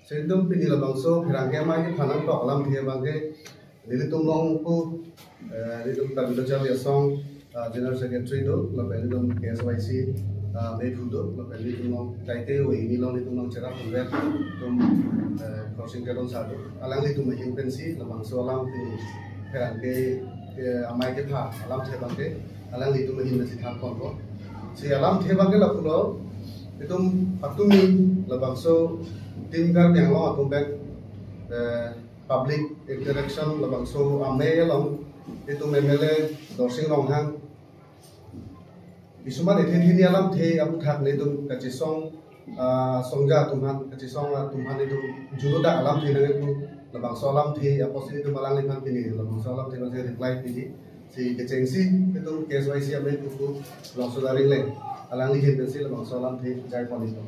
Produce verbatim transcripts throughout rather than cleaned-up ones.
Sendum pini labangso pherangke amei kephan nangtok alamthe abangke nelitum along pu, eh, nelitum Tarvilo Charli Asong, ah, General Secretary do, lapen nelitum K S Y C, ah, mephu do, lapen nelitum along kaike oi, neli along nelitum along cherap hundred, nelitum, eh, Khorsing Teron sir do. Alanglitum ahin pensi labangso alam pini pherangke, eh, amei kephan alamthe abangke alanglitum ahin pensi thanpon ko. Si alamthe abangke lapulo, nelitum patumi labangso Team Karbi Anglong atum pen, eh, public interaction labangso amei along nelitum M L A Dorsing Ronghang isuman ethe thini alamthe aputhak nelitum kachesong, ah, songja atum aphan, kachesong atum aphan nelitum julo dak alamthe nangpu labangso alamthe apotsi nelitum alangliphan pini labangso alamthe abangsi reply piji. Si kechengsi nelitum K S Y C amei pupu Longso Daring le alangli ahin pensi labangso alamthe jaipon nelitum.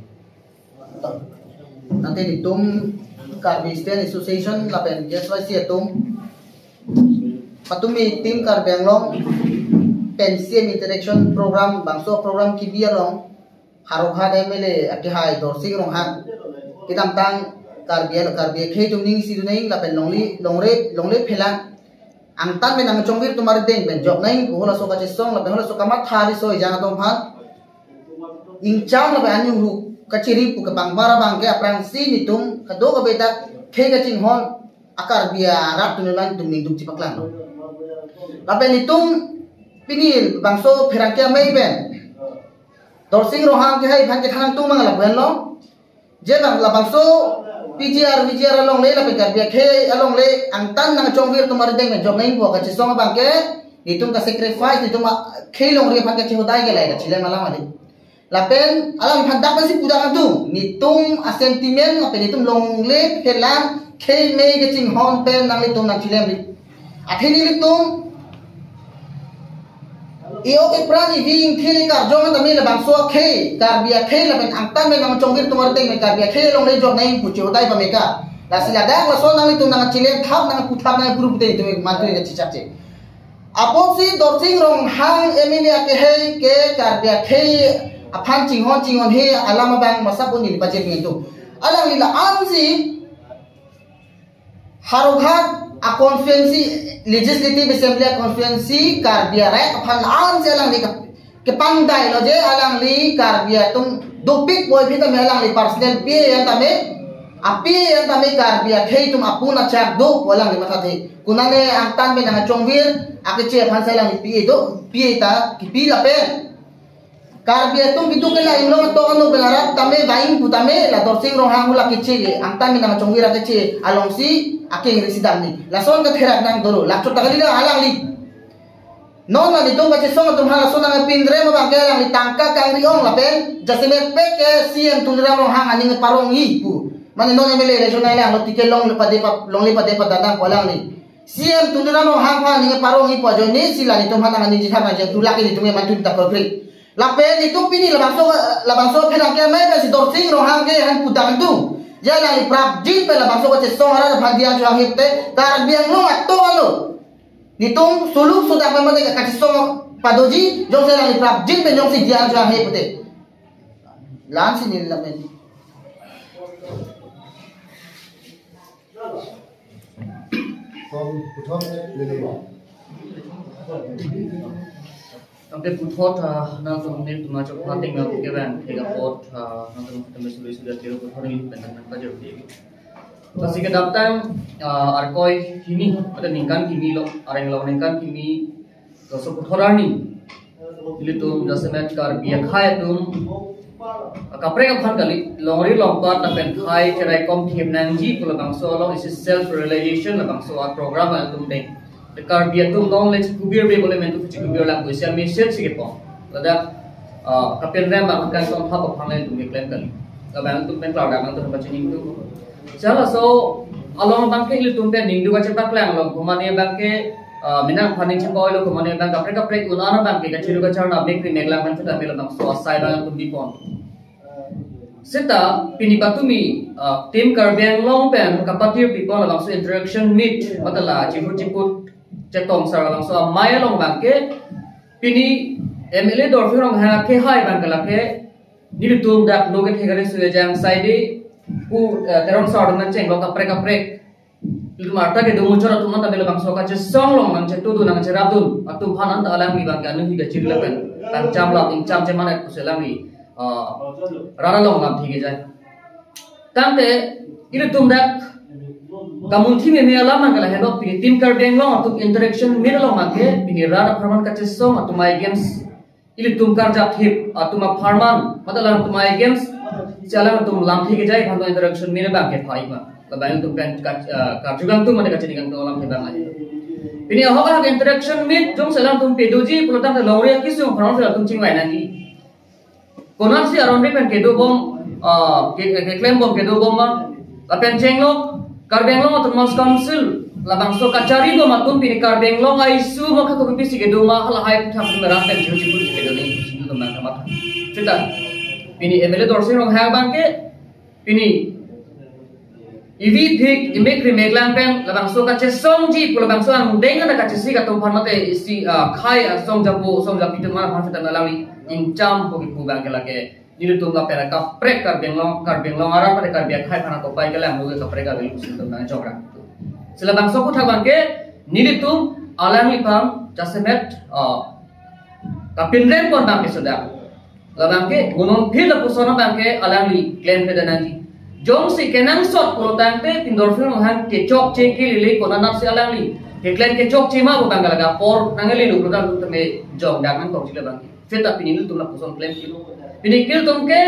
Tangte nelitum Karbi Student Association lapen K S Y C atum patumi Team Karbi Anglong pen C M interaction program, bangso program kebi along Howraghat M L A akehai Dorsing Ronghang kedamtang Karbi Anglong, Karbi akhei atum ning isi duneng lapen longle, longle, longle phelang angtan pen nangchongvir atum arideng pen jok nangji pu halaso kachesong lapen halaso kamatha riso ejang atum aphan ingcham lapen aning hu kachiri pu kepangbar abangke aphrangsi nelitum kadokave ta khei kachinghon a-Karbi arat atum nelitum ningduk chipaklang. Lapen nelitum pini bangso pherangke amei pen Dorsing Ronghang kehai aphan kethan nangtum mang lapu henlo. Je bang labangso P G R, V G R alongle lapen Karbi akhei alongle angtan nangchongvir atum arideng pen jok nangji pu kachesong abangke nelitum ka-sacrifice, nelitum akhei longri aphan kachehodai ke lai kachilem alam adi. Lapen alangliphan dak pensi pudak nangtum, nelitum a-sentiment lapen nelitum longle phelang khei mei kachinghon pen nanglitum nangchilemri. Athe nelitum e-ok epran evi ingthir ekarjong tame labangso akhei, Karbi akhei lapen angtan pen nangchongvir atum arideng pen Karbi akhei alongle jok nangji pu chehodai pameka. Lasi ladak laso nanglitum nangchilem thap nangpu thap nangpu pute nelitum mantu nangchichak che. Apotsi Dorsing Ronghang M L A akehai ke Karbi akhei aphan chinghon chinghonhe alam abang masa pon neli pajir nangtum. Alangli la-ansi Howraghat a-constituency, Legislative Assembly a-constituency, Karbi arat aphan la-ansi alangli ke, kepangdai lo je alangli Karbi atum dopik boy phi tame alangli personal P A an tame, a-P A an tame Karbi akhei atum apun achak do pu alangli mathathe. Konane angtan pen nangchongvir akeche aphan si alangli P A do, P A ta kipi lapen Karbi atum kitu ke la inglong ato ano ke la rat tame vaing pu tame la Dorsing Ronghang hu la keche, angtan pen nangchongvir akeche alongsi akeng ri sidam ni. Lason katherak nang dolo, lakchot ta kali la alangli. Non la nelitum kachesong atum halason nangpinre ma abangke alangli tangka kangri-ong lapen jasemet pek ke C M Tuliram Ronghang aning parong-i pu. Mane non M L A election nai lang lo ticket longle pade pa, longle pade pa danang ko alangli. C M Tuliram Ronghang aphan aning parong-i pu ajoine si la nelitum aphan nangning jithan nangji pu lake nelitum eman tun ta kekre. Lapen nelitum pini labangso, labangso pherangke amei pensi Dorsing Ronghang ke han pudak nangtum. Ya alangli prapjin pen labangso kachesong arat aphan dian chuang hip te Karbi Anglong ato ano. Nelitum suluk sudak pen mate kachesong padoji, jongsi alangli prapjin pen jongsi dian chuang hip te. La-ansi neli lamen. Kom puthot neli. Tangte puthot, ah, nangtum nelitum achok phating nang kevang, thek apot, ah, nangtum kami sului sului atiro puthot neli pen nang pajok di. Lasi kedamtang, ah, arkoi hini, atau ningkan kimi lo, areng lo ningkan kimi, laso puthot arni ilitum jasemet Karbi akhei atum kaprek aphan kali, longri longpat lapen khei cheraikom thip nangji pu labangso along isi self realization labangso a-program atum deng. Te Karbi atum longle chikubir be bole mentu chikubir lang pu isi a-message si kepon. Ladak, ah, kapen rem bang kan tong thap aphan le tum keklem kali. Labang tum pen klar dam tum pachini tum. Jala so along abangke ilitum pen ningduk kachepaklang along, komane abangke, ah, menang phaning chepoi lo, komane abang kaprek kaprek un-an abangke kachiru kacharna bek ri meklang man chuta melo bangso asai abang tum bipon. Seta pini patumi, ah, Team Karbi Anglong pen kapathir bipon labangso interaction meet matala chihur chiput chetong sar labangso amei along abangke pini M L A Dorsing Ronghang akehai abangke lake nelitum dak lo kethek ari suyajang saide Pu, eh, Teron sar atum nangchenglok kaprek kaprek. Ilitum arta kedo muchot atum anta labangso kachesong along nangchetudun nangcherapdun atum aphan anta alangli abang ke anuhi kachiri lapen tangchamlap ingcham cheman et pusi alangli, ah, rat along lamthe kejai. Tangte ilitum dak kamunthi meme alam abang ke lahelo, pini Team Karbi Anglong atum interaction meet along abang ke pini rat apharman kachesong atum a-games, ilitum karjap thip atum apharman, mate alangtum a-games si alangtum lamthe kejai aphan interaction meet abang ke pha-ik ma. Labang ilitum pen ka-, eh, karju kangtung mate kachini kangtung alam abang aja. Pini ahok ahok interaction meet jongsi alangtum pedoji pulotangte longri akesung aphan si alangtum chingvai nangji. Konatsi aron ri pen kedobom, ah, ke, ke, keklembom kedobom ma. Lapen chenglok Karbi Anglong Autonomous Council labangso kacharibom atum pini Karbi Anglong a-issue ma, kha kopi pisi kedo ma, halahai aphuthak atum rat pen chihu chihu si kedo nangji, chihu atum abang kamatha. Seta pini M L A Dorsing Ronghang abang ke pini ivi thik imek rimek lang pen labangso kachesongji pu labangso angdeng ana kachesik atum aphan mate isi, ah, khei asong japo asong japi atum aphan seta alangli ingcham po kipu abang ke lake nelitum lapen kaprek Karbi Anglong, Karbi Anglong arat mate Karbi akhei aphan akopai kelang lo kaprek Karbi atum si ilitum nangchokra. Si labangso aphuthak abang ke nelitum alangliphan jasemet, ah, kapinrem pon abang ke sudah. Labang ke, gunung phir lapuson abang ke alangli klem peda nangji. Jongsi kenangsot pulotangte pini Dorsing Ronghang kechokche kelele konatsi alangli keklem kechokche ma pu abang ke laga apor nanglelo pulotangte jongdang nangkokji labang ke. Seta pini ilitum lapuson klem kilo. Pini ilitum ke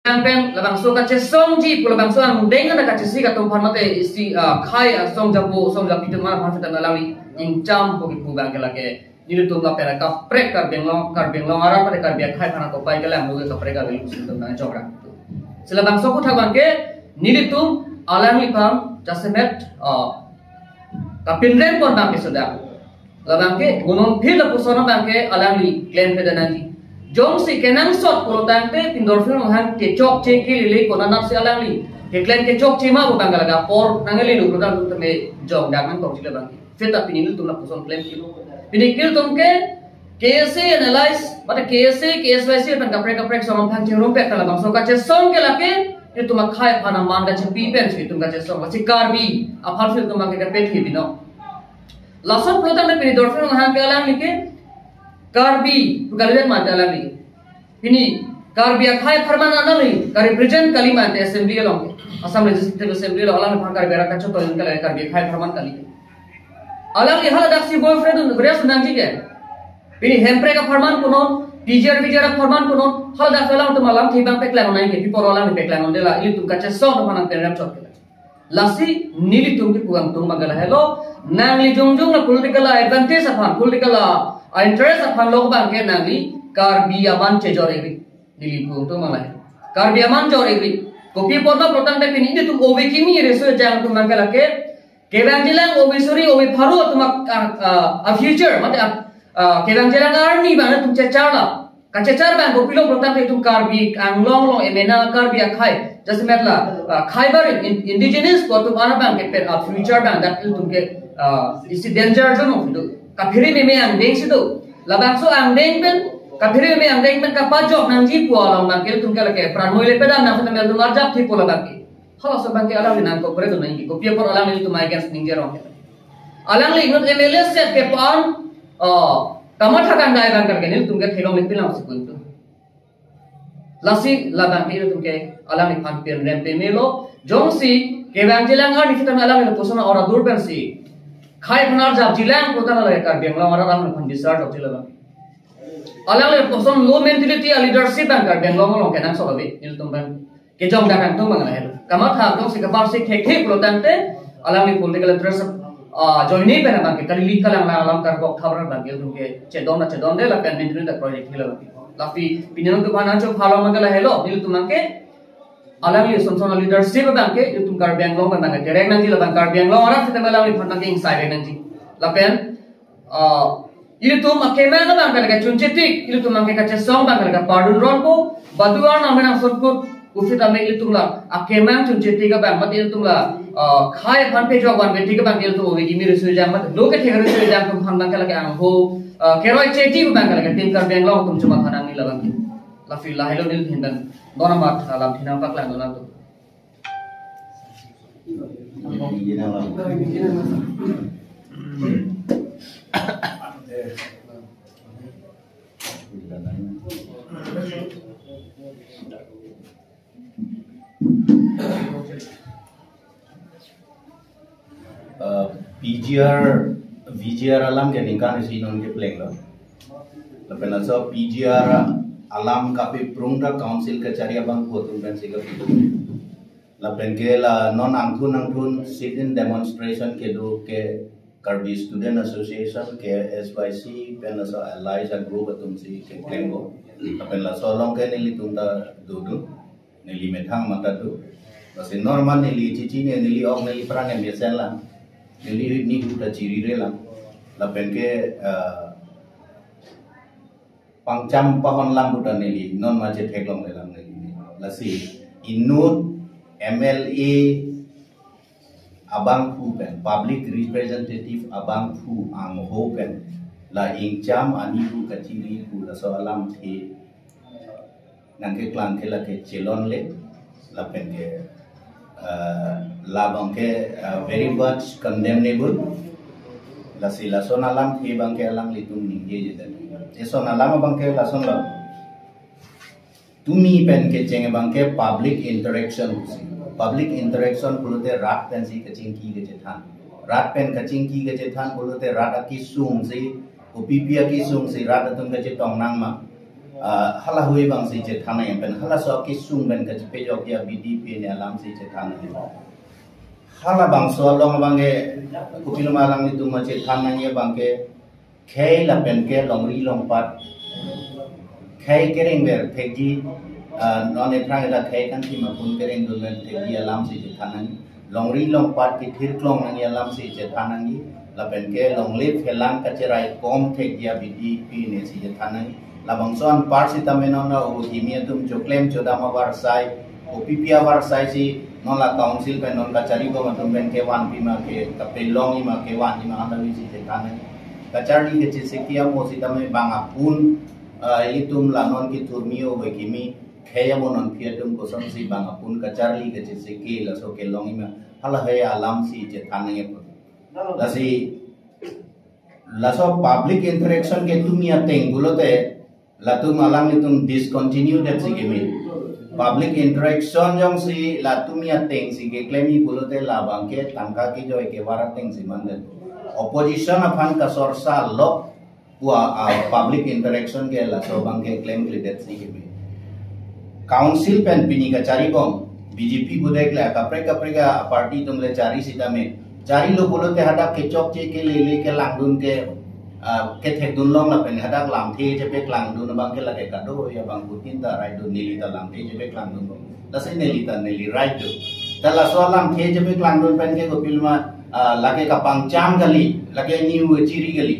nang pen labangso kachesongji pu labangso angdeng ana kachesik atum aphan mate isi, ah, khei asong japo asong japi atum aphan seta alangli ingcham po kipu abang ke lake nelitum lapen kaprek Karbi Anglong, Karbi Anglong arat mate Karbi akhei aphan akopai kelang lo kaprek Karbi atum si ilitum nangchokra. Si labangso aphuthak abang ke nelitum alangliphan jasemet, ah, kapinrem pon abang ke sudah. Labang ke gunung phir lapuson abang ke alangli klem peda nangji. Jongsi kenangsot pulotangte pini Dorsing Ronghang kechokche kelele konatsi alangli keklem kechokche ma pu abang ke laga apor nanglelo pulotangte jongdang nangkokji labang ke. Seta pini ilitum lapuson klem kilo. Pini ilitum ke K S A analyze, mate K S A, K S Y C pen kaprek kaprek asong aphan chingrum pek labangso kachesong ke lake ilitum akhei aphan aman kachepi pen si ilitum kachesong, lasi Karbi aphan si ilitum abang ke kapethi binong. Lason pulotangte pini Dorsing Ronghang ke alangli ke Karbi pu kalidet mate alangli. Pini Karbi akhei apharman alangli karepresent kali mate assembly along, Assam Legislative Assembly along alangliphan Karbi arat kachotoi kali, Karbi akhei apharman kali. Alangli haladak si boyfriend un beres nangji ke. Pini Hemprek apharman punon, P G R V G R apharman punon, haladak alangtum alamthe abang peklang nangji ke, pi apor alangli peklang nangji, la ilitum kachesong aphan nangpinrem chot ke. Lasi nelitum kipu kangtung abang ke lahelo, nangli jongjong la political advantage aphan, political, ah, interest aphan lo abang ke nangli Karbi aman chejor-ikri. Neli pu kangtung abang lahelo. Karbi aman jor-ikri. Kopi apot ma pulotangte pini ilitum O B kimi reso jang atum abang ke lake kevangjilang O B suri O B pharo atum a, a, a future, mate a, a, kevangjilang arni abang ilitum checharla. Kachechar abang kopilo pulotangte itum Karbi Anglong along emena Karbi akhei, jasemet la, ah, khei barim in-, indigenous pu atum aphan abang ke pen, ah, future abang dak ilitum ke, ah, isi danger zone ong do. Kaphere meme angdeng si do. Labangso angdeng pen, kaphere meme angdeng pen kapajok nangji pu along abang ke ilitum ke lake pran moi le pedam nang pen ilitum arjap thip po labang ke. Halaso abang ke alangli nangkokredun nangji, kopi apot alangli ilitum against ningje rong. Alangli inut M L A set ke pan, oh, kamatha kangdai abang ke nelitum ke theklongle pinlang si pu kangtung. Lasi labang ke ilitum ke alangliphan pinrem pemelo, jongsi kevangjilang arni sitame alangli lapuson oradur pensi khei aphan arjapjilang pulotangte la Karbi Anglong arat alangliphan discharge dokji labang. Alangli lapuson low mentality a leadership abang Karbi Anglong along kenangsot ave, nelitum abang kejongdang kangtung abang lahelo. Kamatha jongsi kaparsik thekthe pulotangte alangli political interest, ah, joine pen abang ke kali link kalang lang alam karbok thabra abang ke ilitum ke chedon na chedonde lapen mentality ta project hila abang ke. Lasi pini nangtum aphan nangchophalong abang ke lahelo, nelitum abang ke alangli ason ason leadership abang ke ilitum Karbi Anglong abang ke terek nangji, labang Karbi Anglong arat sitame alangliphan abang ke ingsai rek nangji. Lapen, ah, ilitum akemang abang ke lake chunchetik, ilitum abang ke kachesong abang ke lake pardon ronpo, badu arnam pen angsot put, pusitame ilitum la akemang chunchetik abang, mate ilitum la, ah, khei aphan pejok vanvetik abang ke ilitum O B kimi reso jang, mate lo kethek reso jang atum aphan abang ke lake angho, ah, keroi cheti abang ke lake Team Karbi Anglong atum chomatha nangji labang ke. Lasi lahelo neli ahin pen don amat alamthe nangpaklangdun nangtum. Eh, P G R, V G R alam ke ningkan isi non keplenglo. Lapen laso P G R alam kapeprung ta council kachari abangphu atum pensi kapeprung. Lapen ke la non angthun angthun sit-in demonstration kedo ke Karbi Student Association, K S Y C, pen laso allies agroup atumsi keklem bo. Lapen laso along ke nelitum ta dodun. Neli methang mata do. Lasi normal neli chichine, neli ok neli pran em yesen lang. Neli nihu ta chirire lang. Lapen ke, eh, pangcham pahon lam puta neli non ma chetheklongle lang neli. Lasi inut M L A abangphu pen, public representative abangphu angho pen la ingcham anihu kachiri pu laso alamthe nangkeklang ke lake chelonle, lapen ke, eh, labang ke, eh, very much condemnable. Lasi lason alamthe abang ke alanglitum ningje je tadi. Eson alam abang ke lasonlo. Tumi pen kecheng abang ke public interaction pusi. Public interaction pulote rat pensi kachingki kachethan. Rat pen kachingki kachethan pulote rat akesung si, kopipi akesung si rat atum kachetong nang ma. Ah, halahui abangsi chethan nang pen halaso akesung pen kachepejokji abidi pen alamsi chethan nang. Halabangso along abang ke kopilo ma alanglitum ma chethan nangji abang ke khei lapen ke longri longpat. Khei kerengver thekji, ah, non ephrang eta khei kangthim apun kerengdunver thekji alamsi chethan nang. Longri longpat kethirklong nangji alamsi chethan nangji. Lapen ke longle phelang kacherai kom thekji abidi pinesi chethan nangji. Labangso anpar sitame non o kimi atum choklem chodam avarsai, kopipi avarsai si non la council pen non kachari bom atum pen kevanpi ma ke kapelongji ma kevanji ma halahui si chethan nangji. Kacharli kacheseke amo sitame bang apun, ah, ilitum la non kethurmi o kimi khei amo nonphi atum kosonsi bang apun kacharli kacheseke laso kelongji ma halahui alamsi chethan nangji pu. Lasi laso public interaction ke tumi ateng pulote latum alanglitum discontinue det si kimi. Public interaction jongsi la tumi atengsi keklemji pulote labang ke tangka kejoi kevar atengsi mandet. Opposition aphan kasorsa lok pu a, ah, public interaction ke laso abang ke klemkledet si kimi. Council pen pini kachari bom, B J P budek le kaprek kaprek aparty atum le chari sitame. Charilo pulote hadak kechokche kelele kelangdun ke, ah, kethekdun long lapen hadak lamthe chepeklangdun abang ke lake kadokave abangphutin ta right do, neli ta lamthe chepeklangdun bom. Lasi neli ta neli right do. Ta laso lamthe chepeklangdun pen ke kopilo ma, ah, lake kapangcham kali, lake nihu chiri kali.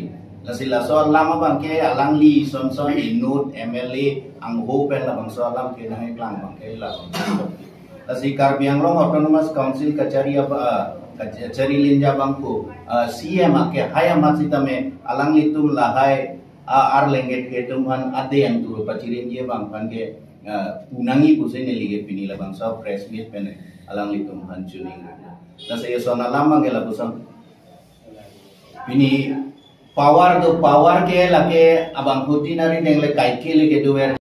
Lasi laso alam abang ke alangli sonson inut M L A angho pen labangso alam ke nangkeklang abang ke labang. Lasi Karbi Anglong Autonomous Council kachari aba, ah, kach-, kachari linja abangphu, ah, C M ake hai amat sitame alanglitum lahai, ah, arlengget ke atum aphan adeng tu pachirinji abang aphan ke, ah, punangji pusi neli ke pini labangso press meet pen alanglitum aphan chuning. Lasi eson alam abang ke lapuson. Pini power do power ke lake abangphutin ari deng le kaike le kedover.